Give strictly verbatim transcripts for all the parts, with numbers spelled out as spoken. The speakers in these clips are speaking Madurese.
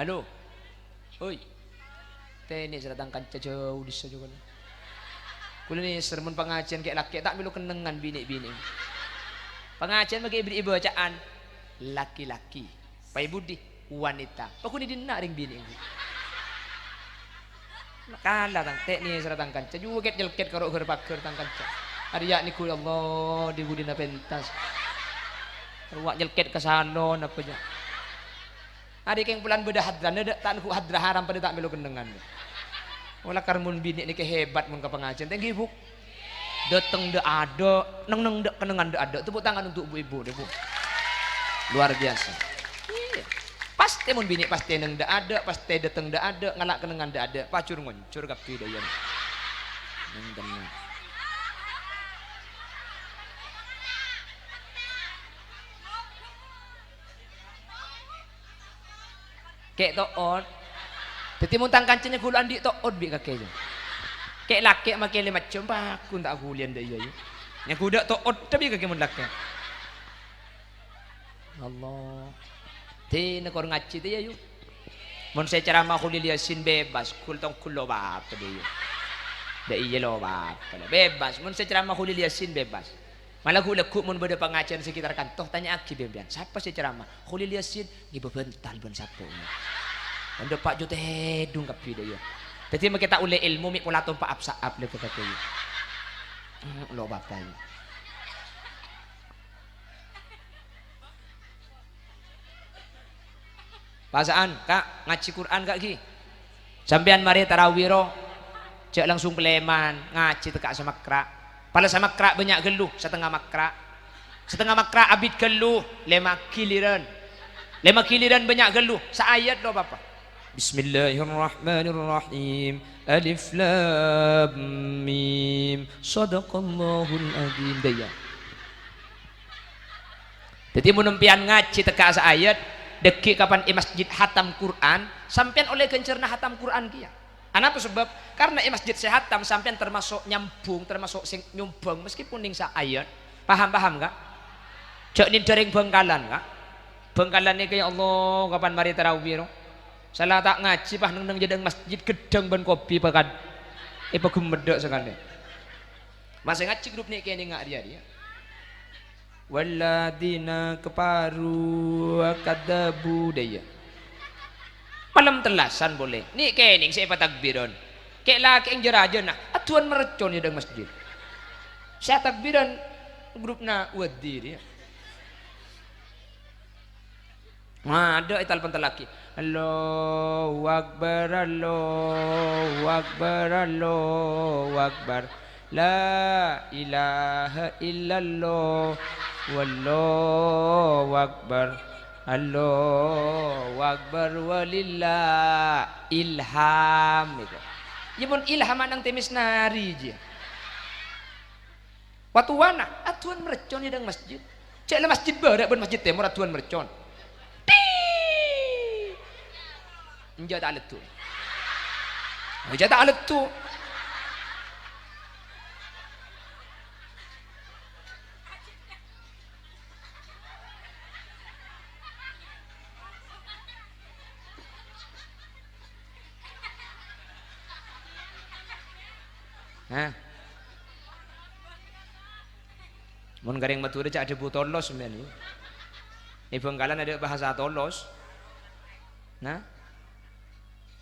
Halo. Hoi. Tènè' sèra tang kanca jhâu dissa jhughân. Kulâ nèser mon pangajiân kè'-lakè' ta' mèlo kennengngan binè'-binè'. Pangajiân makè èbherri'i bâca'an laki-laki. Paè budi, wanita. Paghun è dinna' rèng binè'. Kala tang, tènè' sèra tang kanca. Jhughân nyèlkèt karo ghâr-paghâr tang kanca. Arèya' nèko, ya Allah, dhi-budina pentas. Rowa nyèlkèt ka salon apa jâ'. Arè kèng polana bâdâ hadrana, dâ' ta' nèko hadra haram padâ ta' mèlo kennengngan. Ola kar mon binè' nèka hebat mon ka pangajiân. Tèngghi, Bu. Dâteng dâ'-adâ', neng-neng dâ' kennengngan dâ'-adâ'. Tepuk tangan untuk bu-ibu deh, Bu. Luar biasa. Iyâ. Pastè mon binè' pastè neng dâ'-adâ', pastè dâteng dâ'-adâ', ngala' kennengngan dâ'-adâ'. Pajur ngoncor kabbhi dâ' iyâ. Neng kennengngan. Kè' to'ot. Dhâddhi mon tang kanca nyèghulâ andi' to'ot bi' kakè, yâ. Kè' lakè' makè lèma jhâm, paghun ta' aghuliyân dâ' iyâ, yâ. Nyèghulâ to'ot bi' kakè mon lakè'. Allah. Dina kor ngajhi tè, yâ, yu. Mon sè ceramah Kholil Yasin bebas, ghul tong ghul lo' apa dâ' iyâ. Dâ' iyâ lo' apa la. Bebas, mon sè ceramah Kholil Yasin bebas. Malagghu'-lagghu' mon bâdâ pangajiân sekitar kanto, tanya'aghi bi' sampèyan, "Sapa sè ceramah?" "Kholil Yasin." Ngibâ bhântal bân sapo. Anda pa' jhâ' tèdung kabbhi dâ' iyâ. Dhâddhi makè ta' ollè èlmo mè' pola tompa' ap-sa'ap lè ghâ-ghâ iyâ. Hmm, lo' bapa iyâ. Pasa'an, Ka', ngajhi Qur'an, Ka', ghi. Sampèyan marè tarawih, ro, jhâ' langsung palèman, ngajhi tekka' samakkra'. Pala samakkra' bânnya' ghâllu, satengnga makkra'. Satengnga makkra' abit ghâllu, lèma ghiliran. Lèma ghiliran bânnya' ghâllu, saayat lo' bapa. Bismillahirrahmanirrahim. Alif Lam Mim. Shadaqallahul adzim. Dâ' iyâ. Dhâddhi, mon sampèyan ngajhi tekka' saayat, dhâggi' kapan è masjid hatam Qur'an, sampèyan ollè ghânjhârânna hatam Qur'an kèya. Anapa sabâb? Karna è masjid sè hatam, sampèyan tamaso' nyambhung, tamaso' sè nyombhâng, meskipun nèng saayat. Paham, paham, Ka'? Jhâ' nèndhâ rèng Bhângkalan, Ka'. Bhângkalan nèka, ya Allah, kapan marè tarawih, ro? Sala ta' ngajhi, pas neng-neng jhâdhâng masjid, ghedhâng bân kopi pakad-, èpaghemmeddhâ' sakalè. Masè ngajhi grup nè' kènèngnga rèya, rèya. Walladzina kafaru wa kadzabu dâ' iyâ. Malem tellasan polè. Nè' kènèng sè èpatakbiran. Kè'-lakè' jâ-rajâna. Adduwân mercon è dâlem masjid. Sè atakbiran grupna Waddi rèya. Adâ' ètalpon tellagi. Allahu Akbar, Allahu Akbar, Allahu Akbar. La ilaha illallah, wallahu akbar, Allahu akbar, walillah. Ilham nèko. Yâ, mon ilham nang tèmès nari, jiyâ. Watowana, adduwân mercon è dâlem masjid. Cè' la masjid bârâ' bân masjid tèmor adduwân mercon. Ti! Enjâ' ta' leddhu. Enjâ' ta' leddhu. Hah? Mon ka rèng Madhurâ cè' adhâbu tolos sampèyan, yâ. È Bhângkalan adâ' bhâsa tolos. Nah?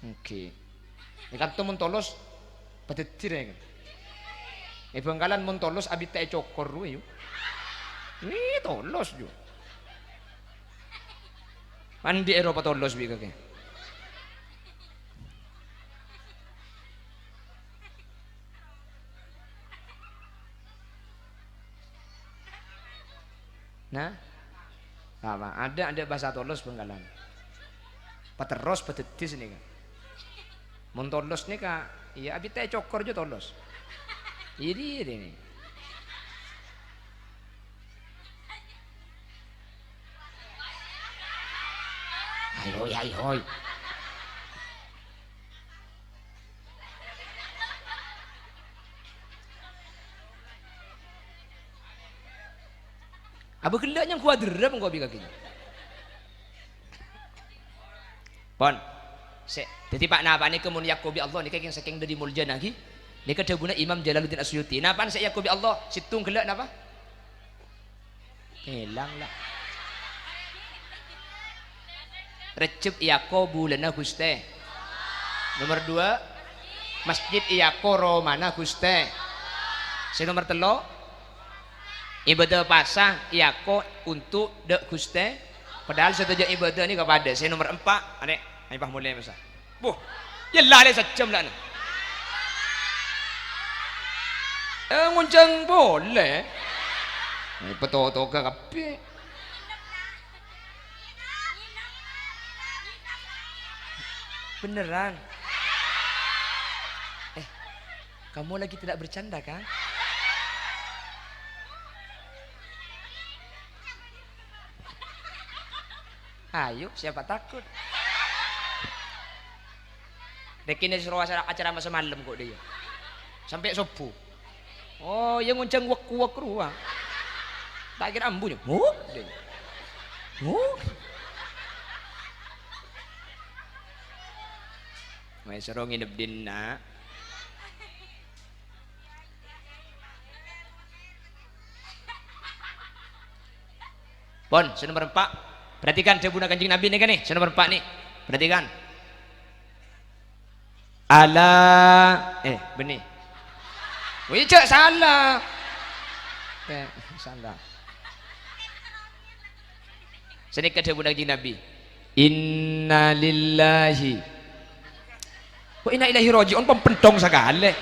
Èngghi. È kanto mon tolos, padâddhi rèng. È Bhângkalan mon tolos, abit ta' ècokor rowa, yâ. Wih, tolos, yâ. Andi' èro patolos bi' kakè. Nah, apa? Adâ', adâ' bhâsa tolos Bhângkalan. Paterros, padâddhi sanèka. Mon tolos nèka, iyâ, abit ta' ècokor jâ tolos. Iyâ, iyâ, iyâ. Hai, hoi, hai, hoi. Abâ ghellâ' nyangghua derrep engko' bi' kakè. Pon. Sè, dhâddhi pa-, napa nèka mon èako bi' Allah nèka kèng-, sakèng dhâri moljâna ghi. Nèka dhâbuna Imam Jalaluddin As-Suyuti. Napa'an sè èako bi' Allah? Sèttong ghellâ' napa? Èlang, la. Rejjeb èako bulânna Ghustè. Nomer dua, masjid èako romana Ghustè. Sè nomer tello', ibadah pasa èako untuk dhâ' Ghustè. Padahal sadhâjâ ibadah nèka padâ. Sè nomer empa', anè, ayo, pas molè masa. Buh, yâ la lè sajjhâm la, na. Eh, ngonjhâng polè. Eh, patotoka kabbhi. Beneran. Eh, kamu lagi tidak bercanda, kan? Ayo, siapa takut? Rèkèna soro acara, acara masa malem kok dhiyâ. Sampè' sobbhu. Oh, iyâ ngonjhâng wek-kuwek rowa. Ta' kèra ambu nyè. Huh? Huh? Mayu soro nginep dinna'. Pon, sè nomer empa'. Perhatikan dhâbuna Kanjeng Nabi nèka, nè, sè nomer empa' nè. Perhatikan. Ala, eh, bânnè. Wih, jhâ' sala. Eh, sala. Sanèka dhâbuna Kanjeng Nabi, "Innalillahi wa inna ilaihi raji'un," pempendhong sakalè.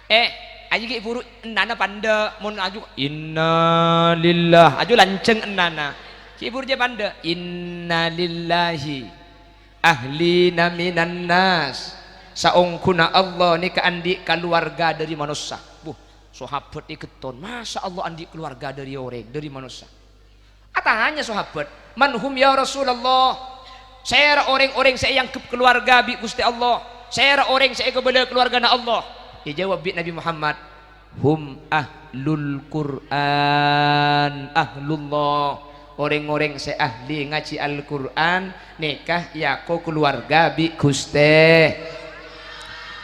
Eh, aji ghi' buru ennana pandâ', mon aju, "Innalillah," aju lanjhâng ennana. Ghi' buru jâ' pandâ', "Innalillahi ahlina minan nas," saongghuna Allah nèka andi' kaluwarga dhâri manossa. Buh, sahabat ègetton, "Masa Allah andi' kaluwarga dhâri orèng, dhâri manossa?" Atanya sahabat, "Man hum ya Rasulullah? Sèra orèng-orèng sè èangghep kaluwarga bi' Ghustè Allah? Sèra orèng sè èkabâlâ kaluwargana Allah?" Èjâwâb bi' Nabi Muhammad, "Hum ahlul Qur'an, ahlullah." Orèng-orèng sè ahli ngajhi Al-Qur'an, nèka èako kaluwarga bi' Ghustè.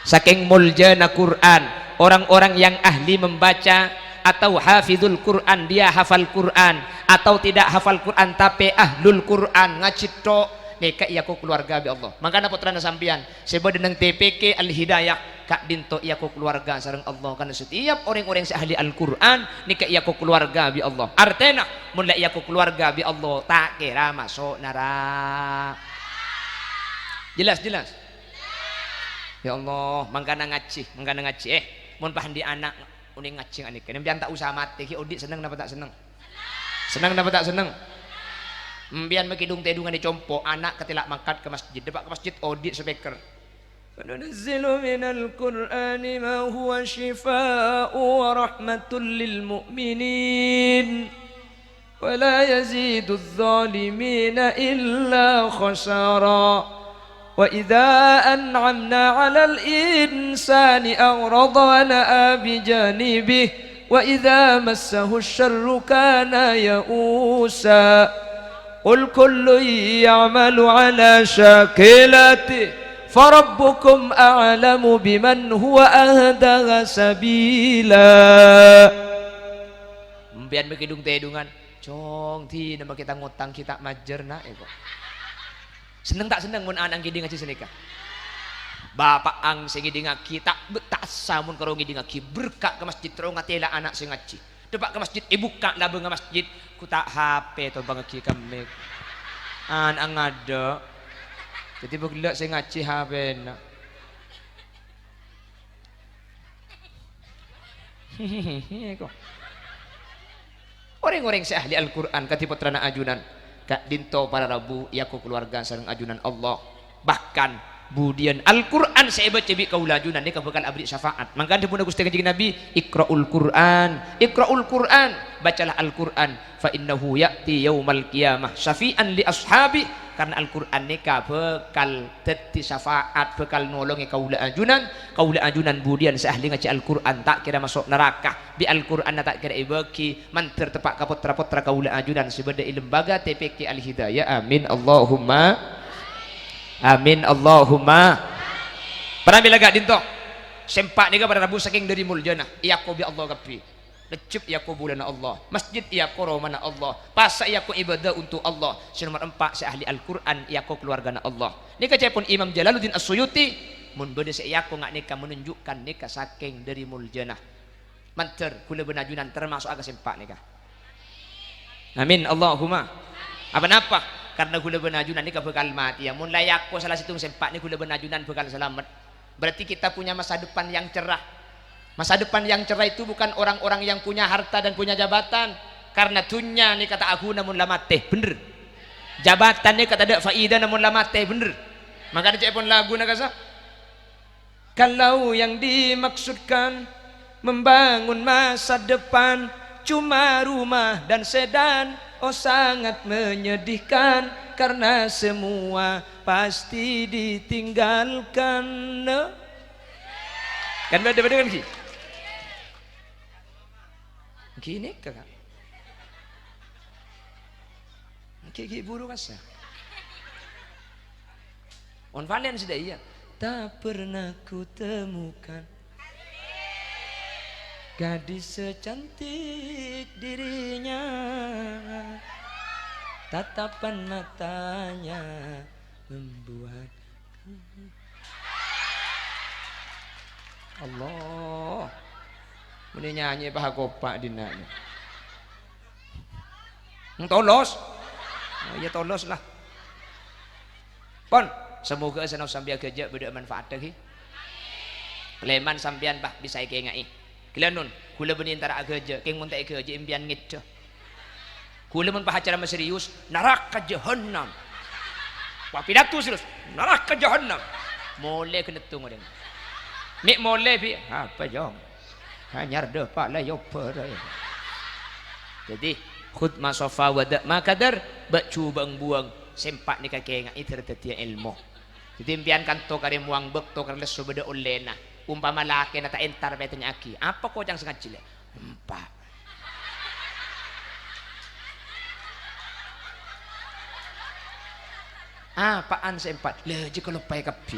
Sakèng moljâna Qur'an, orang-orang yang ahli membaca atau hafizul Qur'an, dia hafal Qur'an, atau tidak hafal Qur'an, tapè ahlul Qur'an, ngajhi tho', nèka èako kaluwarga bi' Allah. Mangkana pottrana sampèyan sè bâdâ neng T P Q Al-Hidayah, ka'dinto èako kaluwarga sareng Allah, karna setiap orèng-orèng sè ahli Al-Qur'an nèka èako kaluwarga bi' Allah. Artèna, mon la èako kaluwarga bi' Allah, ta' kèra maso' nara-, jelas, jelas? Ya Allah, mangkana ngajhi, mangkana ngajhi. Eh, mon pas andi' ana' onèng ngajhi nganèka, sampèyan ta' osa matè, ghi' odi' senneng napa ta' senneng? Senneng napa ta' senneng? Sampèyan makè dhung-tèdhungan è compo', ana' katèla' mangkat ka masjid, dâpa' ka masjid odi' speaker. وننزل من القرآن ما هو شفاء ورحمة للمؤمنين ولا يزيد الظالمين إلا خسارا. وإذا أنعمنا على الإنسان أعرض ونأى بجانبه وإذا مسه الشر كان يئوسا. قل كل يعمل على شاكلته فربكم أعلم بمن هو أهدى سبيلا. Sampèyan makè dhung-tèdhungan, "Cong, dinah makè tang-otang ghi' ta' majâr, na'," èko. Senneng ta' senneng mon ana' ngèdhing ngajhi sanèka? Bapa'ang sè ngèdhingaghi, ta', ta' essa mon karo ngèdhingaghi, berka' ka masjid, terro ngatèla' ana' sè ngajhi. Dâpa' ka masjid, èbukka' labângnga masjid, ghu ta' H P tompangaghi ka mic. An-, angadâ'. Dhâddhi bâ' ghellâ' sè ngajhi H P-na. Ko. Orèng-orèng sè ahli Al-Qur'an kadhi pottrana ajunan, ka'dinto para rabu èako kaluwarga sareng ajunan Allah. Bahkan, budiyân Al-Qur'an sè èbâca bi' kaulâ ajunan nèka bhâkal aberri' syafaat. Mangkana dhâbuna Ghustè Kanjeng Nabi, "Iqra'ul Qur'an, iqra'ul Qur'an, bacalah Al-Qur'an, fa innahu ya'ti yaumal qiyamah syafi'an li ashabi, Karna Al-Qur'an nèka bhâkal dhâddhi syafaat, bhâkal nolongè kaulâ ajunan. Kaulâ ajunan budiyân sè ahli ngajhi Al-Qur'an ta' kèra maso' naraka. Bi' Al-Qur'anna ta' kèra èbâghi, mandhâr teppa' ka pottra-pottra kaulâ ajunan sè bâdâ è lembaga T P Q Al-Hidayah. Amin, Allahumma amin, Allahumma. Pramila ka'dinto. Sèmpa' nèka para rabu sakèng dâri moljâna, èako bi' Allah kabbhi. Lejjhep èako bulâna Allah, masjid èako romana Allah, pasa èako ibadah untuk Allah. Sè nomer empa' sè ahli Al-Qur'an èako kalowargana Allah. Nèka ca'èpon Imam Jalaluddin As-Suyuti, "Mon bâdâ sè èako nga' nèka menunjukkan nèka sakèng dâri moljâna." Mandhâr, ghulâ bân ajunan tamaso'a ka sèmpa' nèka. Amin, Allahumma. Apa-napa? Karna ghulâ bân ajunan nèka bhâkal matèya. Mon la èako sala sèttong sèmpa' nè, ghulâ bân ajunan bhâkal salamet. Berarti kita punya masa depan yang cerah. Masa depan yang cerah itu bukan orang-orang yang punya harta dan punya jabatan. Karna dhunnya nèka ta' aghuna mon la matè, bhender. Jabatan nèka tadâ' faidana mon la matè, bhender. Makana ca'èpon laguna kasa, "Kalau yang dimaksudkan membangun masa depan cuma rumah dan sedan, oh, sangat menyedihkan, karena semua pasti ditinggalkan." Kan bâdâ-bâdâ kan ghi? Ghi nèka, Ka'. Ghi, ghi buru kasa. On valen sè dâ' iyâ. Tak pernah ku temukan gadis secantik dirinya. Tatapan matanya membuat Allah. Mènè nyanyi paha kopa' dinna'. Tolos. Oh, iyâ, tolos lah. Pon, samoga sanaos sampèyan aghâjâ' bâdâ manfaatta, ghi. Lèman sampèyan, Pak, bisa èkèngaè. Ghellâ' non, ghulâ bânnè entara aghâjâ', kèng mon ta' èghâjâ' empèyan ngèdhâ. Ghulâ mon pahacara maserius, naraka jahannam. Wah, pidato serius, naraka jahannam. Molè ghânettong orèng. Mè' molè, Bi'. Apa, Jong? Anyar dâpa' la èobâ rèya. Dhâddhi, khudz ma shafa wa da' ma kadar, bâ' jhubâ' buwâng, sèmpa' nèka kèngaè dhâr dhâddhiyâ èlmo. Dhâddhi, empèyan kanto karè mowang bâkto karè lesso bâdâ ollèna. Ompama lakèna ta' entar, pètanya'aghi, "Apa koca'na sè ngajhi, Lè'?" "Empa'." "Apaan sè empa'?" "Lè, jiyâ kaloppaè kabbhi."